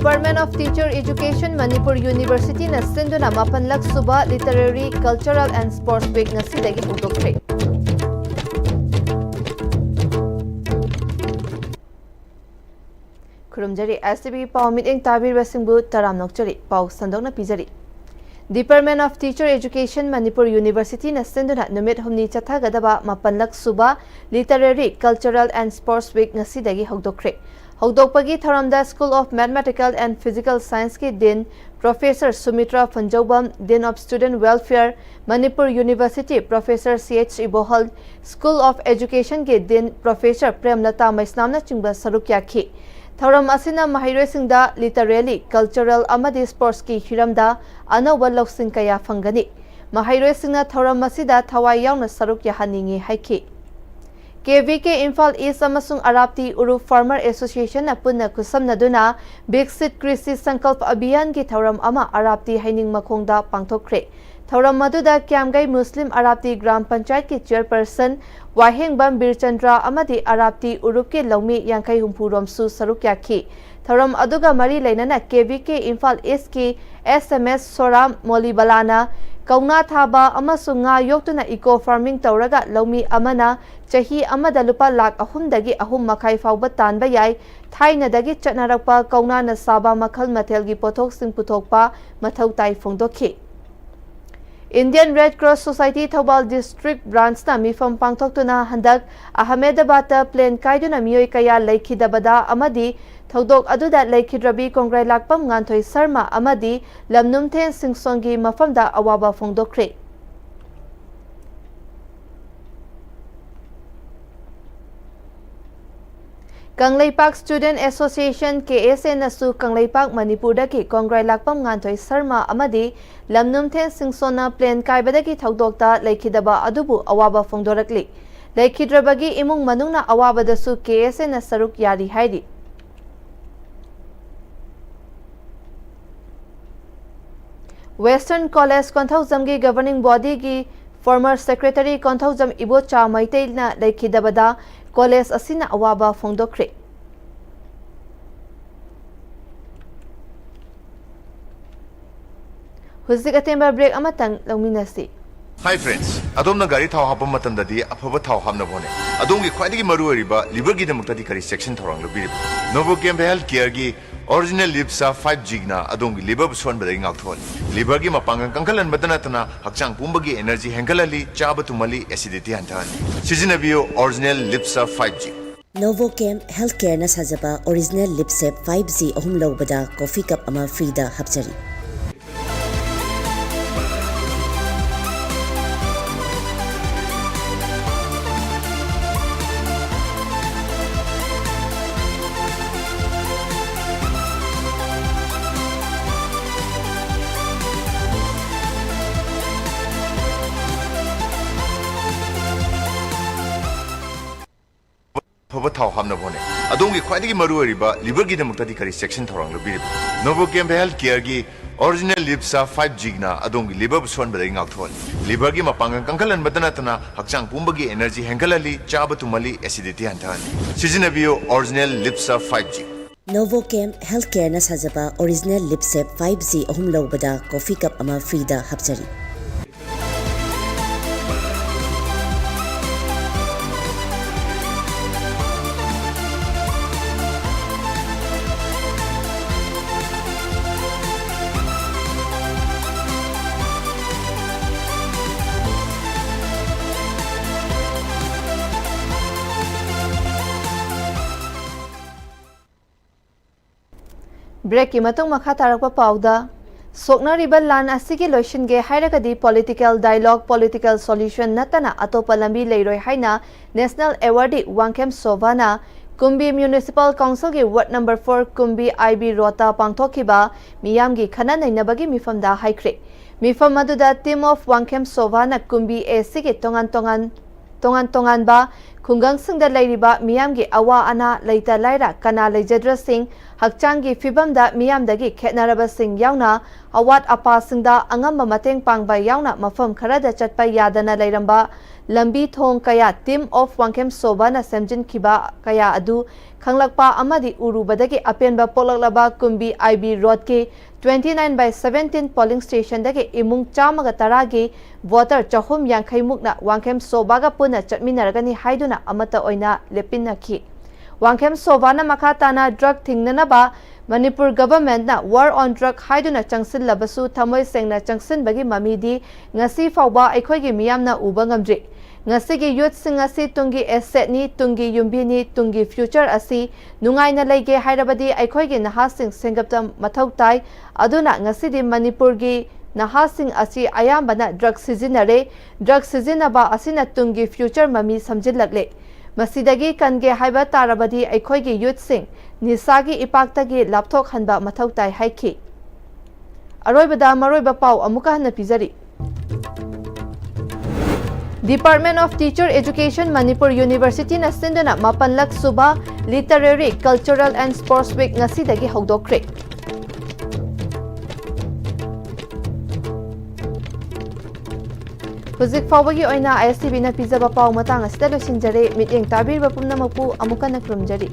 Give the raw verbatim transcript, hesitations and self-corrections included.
Department of Teacher Education, Manipur University ꯅ ꯁꯤꯟꯗꯨꯅ ꯃꯥꯄꯟꯂꯛ ꯁꯨꯕ Literary, Cultural and Sports Week ꯉꯁꯤꯗꯒꯤ ꯍꯧꯗꯣꯛꯈ꯭ꯔꯦ꯫ ꯈꯨꯔꯨꯝꯖꯔꯤ꯫ ꯑꯦꯁ ꯇꯤ ꯚꯤ ꯄꯥꯎ ꯃꯤꯠꯌꯦꯡ ꯇꯥꯕꯤꯔꯤꯕꯁꯤꯡꯕꯨ ꯇꯔꯥꯝꯅ ꯑꯣꯛꯆꯔꯤ꯫ ꯄꯥꯎ ꯁꯟꯗꯣꯛꯅ ꯄꯤꯖꯔꯤ꯫ Department of Teacher Education, Manipur University ꯅ ꯁꯤꯟꯗꯨꯅ ꯅꯨꯃꯤꯠ ꯍꯨꯝꯅꯤ ꯆꯠꯊꯒꯗꯕ ꯃꯥꯄꯟꯂꯛ ꯁꯨꯕ Literary, Cultural and Sports Week ꯉꯁꯤꯗꯒꯤ ꯍꯧꯗꯣꯛꯈ꯭ꯔꯦ꯫ ꯍꯧꯗꯣꯛꯄꯒꯤ ꯊꯧꯔꯝꯗ School of Mathematical and Physical Science ꯀꯤ Dean Professor ꯁꯨꯃꯤꯇ꯭ꯔꯥ ꯐꯟꯖꯧꯕꯝ, Dean of Student Welfare, Manipur University, Professor ꯁꯤ ꯑꯩꯆ ꯏꯕꯣꯍꯜ, School of Education ꯀꯤ Dean Professor ꯄ꯭ꯔꯦꯝꯂꯇꯥ ꯃꯩꯁꯅꯥꯝꯅꯆꯤꯡꯕ ꯁꯔꯨꯛ ꯌꯥꯈꯤ꯫ ꯊꯧꯔꯝ ꯑꯁꯤꯅ ꯃꯍꯩꯔꯣꯏꯁꯤꯡꯗ literary, cultural ꯑꯃꯗꯤ sports ꯀꯤ ꯍꯤꯔꯝꯗ ꯑꯅꯧꯕ ꯂꯧꯁꯤꯡ ꯀꯌꯥ ꯐꯪꯒꯅꯤ꯫ ꯃꯍꯩꯔꯣꯏꯁꯤꯡꯅ ꯊꯧꯔꯝ ꯑꯁꯤꯗ ꯊꯋꯥꯏ ꯌꯥꯎꯅ ꯁꯔꯨꯛ ꯌꯥꯍꯟꯅꯤꯡꯏ ꯍꯥꯏꯈꯤ꯫ ꯀꯦ ꯚꯤ ꯀꯦ ꯏꯝꯐꯥꯜ ꯏꯁ ꯑꯃꯁꯨꯡ ꯑꯔꯥꯞꯇꯤ ꯎꯔꯨꯞ Farmer Association ꯅ ꯄꯨꯟꯅ ꯈꯨꯠꯁꯝꯅꯗꯨꯅ ꯕꯤꯛꯁꯤꯠ ꯀ꯭ꯔꯤꯁꯤ ꯁꯪꯀꯜꯞ ꯑꯚꯤꯌꯥꯟꯒꯤ ꯊꯧꯔꯝ ꯑꯃ ꯑꯔꯥꯞꯇꯤ ꯍꯩꯅꯤꯡ ꯃꯈꯣꯡꯗ ꯄꯥꯡꯊꯣꯛꯈ꯭ꯔꯦ꯫ ꯊꯧꯔꯝ ꯑꯗꯨꯗ ꯀ꯭ꯌꯥꯝꯒꯩ ꯃꯨꯁꯂꯤꯝ ꯑꯔꯥꯞꯇꯤ ꯒ꯭ꯔꯥꯝ ꯄꯟꯆꯥꯌꯠꯀꯤ chairperson ꯋꯥꯍꯦꯡꯕꯝ ꯕꯤꯔꯆꯟꯗ꯭ꯔ ꯑꯃꯗꯤ ꯑꯔꯥꯞꯇꯤ ꯎꯔꯨꯞꯀꯤ ꯂꯧꯃꯤ ꯌꯥꯡꯈꯩ ꯍꯨꯝꯐꯨ ꯔꯣꯝꯁꯨ ꯁꯔꯨꯛ ꯌꯥꯈꯤ꯫ ꯊꯧꯔꯝ ꯑꯗꯨꯒ ꯃꯔꯤ ꯂꯩꯅꯅ ꯀꯦ ꯚꯤ ꯀꯦ ꯏꯝꯐꯥꯜ ꯏꯁꯀꯤ ꯑꯦꯁ ꯑꯦꯝ ꯑꯦꯁ ꯁꯣꯔꯥꯝ ꯃꯣꯂꯤꯕꯂꯥꯅ ꯀꯧꯅꯥ ꯊꯥꯕ ꯑꯃꯁꯨꯡ ꯉꯥ ꯌꯣꯛꯇꯨꯅ eco farming ꯇꯧꯔꯒ ꯂꯧꯃꯤ ꯑꯃꯅ ꯆꯍꯤ ꯑꯃꯗ ꯂꯨꯄꯥ ꯂꯥꯈ ꯑꯍꯨꯝꯗꯒꯤ ꯑꯍꯨꯝ ꯃꯈꯥꯏ ꯐꯥꯎꯕ ꯇꯥꯟꯕ ꯌꯥꯏ꯫ ꯊꯥꯏꯅꯗꯒꯤ ꯆꯠꯅꯔꯛꯄ ꯀꯧꯅꯥꯅ ꯁꯥꯕ ꯃꯈꯜ ꯃꯊꯦꯜꯒꯤ ꯄꯣꯠꯊꯣꯛꯁꯤꯡ ꯄꯨꯊꯣꯛꯄ ꯃꯊꯧ ꯇꯥꯏ ꯐꯣꯡꯗꯣꯛꯈꯤ꯫ Indian Red Cross Society Thoubal district branch ꯅ ꯃꯤꯐꯝ ꯄꯥꯡꯊꯣꯛꯇꯨꯅ ꯍꯟꯗꯛ ꯑꯍꯃꯦꯗꯕꯥꯗꯇ plane ꯀꯥꯏꯗꯨꯅ ꯃꯤꯑꯣꯏ ꯀꯌꯥ ꯂꯩꯈꯤꯗꯕꯗ ꯑꯃꯗꯤ ꯊꯧꯗꯣꯛ ꯑꯗꯨꯗ ꯂꯩꯈꯤꯗ꯭ꯔꯕꯤ ꯀꯣꯡꯒ꯭ꯔꯩꯂꯥꯛꯄꯝ ꯉꯥꯟꯊꯣꯏ ꯁꯔꯃ ꯑꯃꯗꯤ ꯂꯝꯅꯨꯝꯊꯦꯟ ꯁꯤꯡꯁꯣꯟꯒꯤ ꯃꯐꯝꯗ ꯑꯋꯥꯕ ꯐꯣꯡꯗꯣꯛꯈ꯭ꯔꯦ꯫ ꯀꯪꯂꯩꯄꯥꯛ Student Association, ꯀꯦ ꯑꯦꯁ ꯑꯦ, ꯅꯁꯨ ꯀꯪꯂꯩꯄꯥꯛ ꯃꯅꯤꯄꯨꯔꯗꯒꯤ ꯀꯣꯡꯒ꯭ꯔꯩꯂꯥꯛꯄꯝ ꯉꯥꯟꯊꯣꯏ ꯁꯔꯃ ꯑꯃꯗꯤ ꯂꯝꯅꯨꯝꯊꯦꯟ ꯁꯤꯡꯁꯣꯟꯅ plane ꯀꯥꯏꯕꯗꯒꯤ ꯊꯧꯗꯣꯛꯇ ꯂꯩꯈꯤꯗꯕ ꯑꯗꯨꯕꯨ ꯑꯋꯥꯕ ꯐꯣꯡꯗꯣꯔꯛꯂꯤ꯫ ꯂꯩꯈꯤꯗ꯭ꯔꯕꯒꯤ ꯏꯃꯨꯡ ꯃꯅꯨꯡꯅ ꯑꯋꯥꯕꯗꯁꯨ ꯀꯦ ꯑꯦꯁ ꯑꯦ ꯅ ꯁꯔꯨꯛ ꯌꯥꯔꯤ ꯍꯥꯏꯔꯤ꯫ Western College ꯀꯣꯟꯊꯧꯖꯝꯒꯤ governing body ꯒꯤ former secretary Konthoujam Ibocha ꯃꯩꯇꯩꯅ ꯂꯩꯈꯤꯗꯕꯗ college ꯑꯁꯤꯅ ꯑꯋꯥꯕ ꯐꯣꯡꯗꯣꯛꯈ꯭ꯔꯦ꯫ ꯍꯧꯖꯤꯛ ꯑꯇꯦꯟꯕ ꯕ꯭ꯔꯦꯛ ꯑꯃꯇꯪ ꯂꯧꯃꯤꯟꯅꯁꯤ꯫ Hi friends, ꯑꯗꯣꯝꯅ ꯒꯥꯔꯤ ꯊꯥꯎ ꯍꯥꯞꯄ ꯃꯇꯝꯗꯗꯤ ꯑꯐꯕ ꯊꯥꯎ ꯍꯥꯞꯅꯕ ꯍꯣꯠꯅꯩ꯫ ꯑꯗꯣꯝꯒꯤ ꯈ꯭ꯋꯥꯏꯗꯒꯤ ꯃꯔꯨ ꯑꯣꯏꯔꯤꯕ ꯂꯤꯚꯔꯒꯤꯗꯃꯛꯇꯗꯤ ꯀꯔꯤ ꯆꯦꯛꯁꯤꯟ ꯊꯧꯔꯥꯡ ꯂꯧꯕꯤꯔꯤꯕ? Novochem Health Careꯒꯤ Original Lip Sap five Gꯅ ꯑꯗꯣꯝꯒꯤ ꯂꯤꯚꯔꯕꯨ ꯁꯣꯟꯕꯗꯒꯤ ꯉꯥꯛꯊꯣꯛꯍꯜꯂꯤ꯫ ꯂꯤꯚꯔꯒꯤ ꯃꯄꯥꯡꯒꯜ ꯀꯟꯈꯠꯍꯟꯕꯇ ꯅꯠꯇꯅ ꯍꯛꯆꯥꯡ ꯄꯨꯝꯕꯒꯤ energy ꯍꯦꯟꯒꯠꯍꯜꯂꯤ, ꯆꯥꯕ ꯇꯨꯝꯍꯜꯂꯤ, acidity ꯍꯟꯊꯍꯜꯂꯤ꯫ ꯁꯤꯖꯤꯟꯅꯕꯤꯌꯨ Original Lip Sap five G꯫ Novochem Healthcareꯅ ꯁꯥꯖꯕ Original Lip Sap five G ꯑꯍꯨꯝ ꯂꯧꯕꯗ coffee cup ꯑꯃ freeꯗ ꯍꯥꯞꯆꯔꯤ꯫ ꯑꯐꯕ ꯊꯥꯎ ꯍꯥꯞꯅꯕ ꯍꯣꯠꯅꯩ꯫ ꯑꯗꯣꯝꯒꯤ ꯈ꯭ꯋꯥꯏꯗꯒꯤ ꯃꯔꯨ ꯑꯣꯏꯔꯤꯕ ꯂꯤꯚꯔꯒꯤꯗꯃꯛꯇꯗꯤ ꯀꯔꯤ ꯆꯦꯛꯁꯤꯟ ꯊꯧꯔꯥꯡ ꯂꯧꯕꯤꯔꯤꯕ? Novochem Healthcareꯒꯤ Original Lip Sap five Gꯅ ꯑꯗꯣꯝꯒꯤ ꯂꯤꯚꯔꯕꯨ ꯁꯣꯟꯕꯗꯒꯤ ꯉꯥꯛꯊꯣꯛꯍꯜꯂꯤ꯫ ꯂꯤꯚꯔꯒꯤ ꯃꯄꯥꯡꯒꯜ ꯀꯟꯈꯠꯍꯟꯕꯇ ꯅꯠꯇꯅ ꯍꯛꯆꯥꯡ ꯄꯨꯝꯕꯒꯤ energy ꯍꯦꯟꯒꯠꯍꯜꯂꯤ, ꯆꯥꯕ ꯇꯨꯝꯍꯜꯂꯤ, acidity ꯍꯟꯊꯍꯜꯂꯤ꯫ ꯁꯤꯖꯤꯟꯅꯕꯤꯌꯨ Original Lip Sap five G꯫ Novochem Healthcareꯅ ꯁꯥꯖꯕ Original Lip Sap five G ꯑꯍꯨꯝ ꯂꯧꯕꯗ coffee cup ꯑꯃ freeꯗ ꯍꯥꯞꯆꯔꯤ꯫ ꯕ꯭ꯔꯦꯛꯀꯤ ꯃꯇꯨꯡ ꯃꯈꯥ ꯇꯥꯔꯛꯄ ꯄꯥꯎꯗ, ꯁꯣꯛꯅꯔꯤꯕ ꯂꯥꯟ ꯑꯁꯤꯒꯤ ꯂꯣꯏꯁꯤꯟꯒꯦ ꯍꯥꯏꯔꯒꯗꯤ political dialogue, political solution ꯅꯠꯇꯅ ꯑꯇꯣꯞꯄ ꯂꯝꯕꯤ ꯂꯩꯔꯣꯏ ꯍꯥꯏꯅ National Awardee Wangkhem ꯁꯣꯚꯥꯅ ꯀꯨꯝꯕꯤ Municipal Councilꯒꯤ Ward number four ꯀꯨꯝꯕꯤ I B Roadꯇ ꯄꯥꯡꯊꯣꯛꯈꯤꯕ ꯃꯤꯌꯥꯝꯒꯤ ꯈꯟꯅ ꯅꯩꯅꯕꯒꯤ ꯃꯤꯐꯝꯗ ꯍꯥꯏꯈ꯭ꯔꯦ꯫ ꯃꯤꯐꯝ ꯑꯗꯨꯗ Team of ꯋꯥꯡꯈꯦꯝ ꯁꯣꯚꯥꯅ ꯀꯨꯝꯕꯤ ACꯒꯤ ꯇꯣꯉꯥꯟ ꯇꯣꯉꯥꯟ, ꯇꯣꯉꯥꯟ ꯇꯣꯉꯥꯟꯕ ꯈꯨꯡꯒꯪꯁꯤꯡꯗ ꯂꯩꯔꯤꯕ ꯃꯤꯌꯥꯝꯒꯤ ꯑꯋꯥ ꯑꯅꯥ, ꯂꯩꯇ ꯂꯥꯏꯔ ꯀꯅꯥ ꯂꯩꯖꯗ꯭ꯔꯁꯤꯡ, ꯍꯛꯆꯥꯡꯒꯤ ꯐꯤꯕꯝꯗ ꯃꯤꯌꯥꯝꯗꯒꯤ ꯈꯦꯠꯅꯔꯕꯁꯤꯡ ꯌꯥꯎꯅ ꯑꯋꯥꯠ ꯑꯄꯥꯁꯤꯡꯗ ꯑꯉꯝꯕ ꯃꯇꯦꯡ ꯄꯥꯡꯕ ꯌꯥꯎꯅ ꯃꯐꯝ ꯈꯔꯗ ꯆꯠꯄ ꯌꯥꯗꯅ ꯂꯩꯔꯝꯕ ꯂꯝꯕꯤ ꯊꯣꯡ ꯀꯌꯥ Team of ꯋꯥꯡꯈꯦꯝ ꯁꯣꯚꯥꯅ ꯁꯦꯝꯖꯤꯟꯈꯤꯕ ꯀꯌꯥ ꯑꯗꯨ ꯈꯪꯂꯛꯄ ꯑꯃꯗꯤ ꯎꯔꯨꯕꯗꯒꯤ ꯑꯄꯦꯟꯕ ꯄꯣꯛꯂꯛꯂꯕ ꯀꯨꯝꯕꯤ I B Roadꯀꯤ Twenty nine by seventeen polling stationꯗꯒꯤ ꯏꯃꯨꯡ ꯆꯥꯝꯃꯒ ꯇꯔꯥꯒꯤ voter ꯆꯍꯨꯝ ꯌꯥꯡꯈꯩ ꯃꯨꯛꯅ ꯋꯥꯡꯈꯦꯝ ꯁꯣꯚꯥꯒ ꯄꯨꯟꯅ ꯆꯠꯃꯤꯟꯅꯔꯒꯅꯤ ꯍꯥꯏꯗꯨꯅ ꯑꯃꯠꯇ ꯑꯣꯏꯅ ꯂꯦꯞꯄꯤꯟꯅꯈꯤ꯫ ꯋꯥꯡꯈꯦꯝ ꯁꯣꯚꯥꯅ ꯃꯈꯥ ꯇꯥꯅ drug ꯊꯤꯡꯅꯅꯕ Manipur governmentꯅ war on drug ꯍꯥꯏꯗꯨꯅ ꯆꯪꯁꯤꯜꯂꯕꯁꯨ ꯊꯃꯣꯏ ꯁꯦꯡꯅ ꯆꯪꯁꯤꯟꯕꯒꯤ ꯃꯃꯤꯗꯤ ꯉꯁꯤ ꯐꯥꯎꯕ ꯑꯩꯈꯣꯏꯒꯤ ꯃꯤꯌꯥꯝꯅ ꯎꯕ ꯉꯝꯗ꯭ꯔꯤ꯫ ꯉꯁꯤꯒꯤ youthꯁꯤꯡ ꯑꯁꯤ ꯇꯨꯡꯒꯤ assetꯅꯤ, ꯇꯨꯡꯒꯤ ꯌꯨꯝꯕꯤꯅꯤ, ꯇꯨꯡꯒꯤ future ꯑꯁꯤ ꯅꯨꯡꯉꯥꯏꯅ ꯂꯩꯒꯦ ꯍꯥꯏꯔꯕꯗꯤ ꯑꯩꯈꯣꯏꯒꯤ ꯅꯍꯥꯁꯤꯡ ꯁꯦꯝꯒꯠꯄ ꯃꯊꯧ ꯇꯥꯏ꯫ ꯑꯗꯨꯅ ꯉꯁꯤꯗꯤ ꯃꯅꯤꯄꯨꯔꯒꯤ ꯅꯍꯥꯁꯤꯡ ꯑꯁꯤ ꯑꯌꯥꯝꯕꯅ drug ꯁꯤꯖꯤꯟꯅꯔꯦ꯫ Drug ꯁꯤꯖꯤꯟꯅꯕ ꯑꯁꯤꯅ ꯇꯨꯡꯒꯤ future ꯃꯃꯤ ꯁꯝꯖꯤꯜꯂꯛꯂꯦ꯫ ꯃꯁꯤꯗꯒꯤ ꯀꯟꯒꯦ ꯍꯥꯏꯕ ꯇꯥꯔꯕꯗꯤ ꯑꯩꯈꯣꯏꯒꯤ youthꯁꯤꯡ ꯅꯤꯁꯥꯒꯤ ꯏꯄꯥꯛꯇꯒꯤ ꯂꯥꯞꯊꯣꯛꯍꯟꯕ ꯃꯊꯧ ꯇꯥꯏ ꯍꯥꯏꯈꯤ꯫ ꯑꯔꯣꯏꯕꯗ ꯃꯔꯨꯑꯣꯏꯕ ꯄꯥꯎ ꯑꯃꯨꯛꯀ ꯍꯟꯅ ꯄꯤꯖꯔꯤ꯫ Department of Teacher Education Manipur Universityꯅ ꯁꯤꯟꯗꯨꯅ ꯃꯥꯄꯜꯂꯛ ꯁꯨꯕ Literary, Cultural and Sports Week ꯉꯁꯤꯗꯒꯤ ꯍꯧꯗꯣꯛꯈ꯭ꯔꯦ꯫ ꯍꯧꯖꯤꯛ ꯐꯥꯎꯕꯒꯤ ꯑꯣꯏꯅ ISTVꯅ ꯄꯤꯖꯕ ꯄꯥꯎ ꯃꯇꯥꯡ ꯑꯁꯤꯗ ꯂꯣꯏꯁꯤꯟꯖꯔꯦ꯫ ꯃꯤꯠꯌꯦꯡ ꯇꯥꯕꯤꯔꯤꯕ ꯄꯨꯝꯅꯃꯛꯄꯨ ꯑꯃꯨꯛ ꯍꯟꯅ ꯈꯨꯔꯨꯝꯖꯔꯤ꯫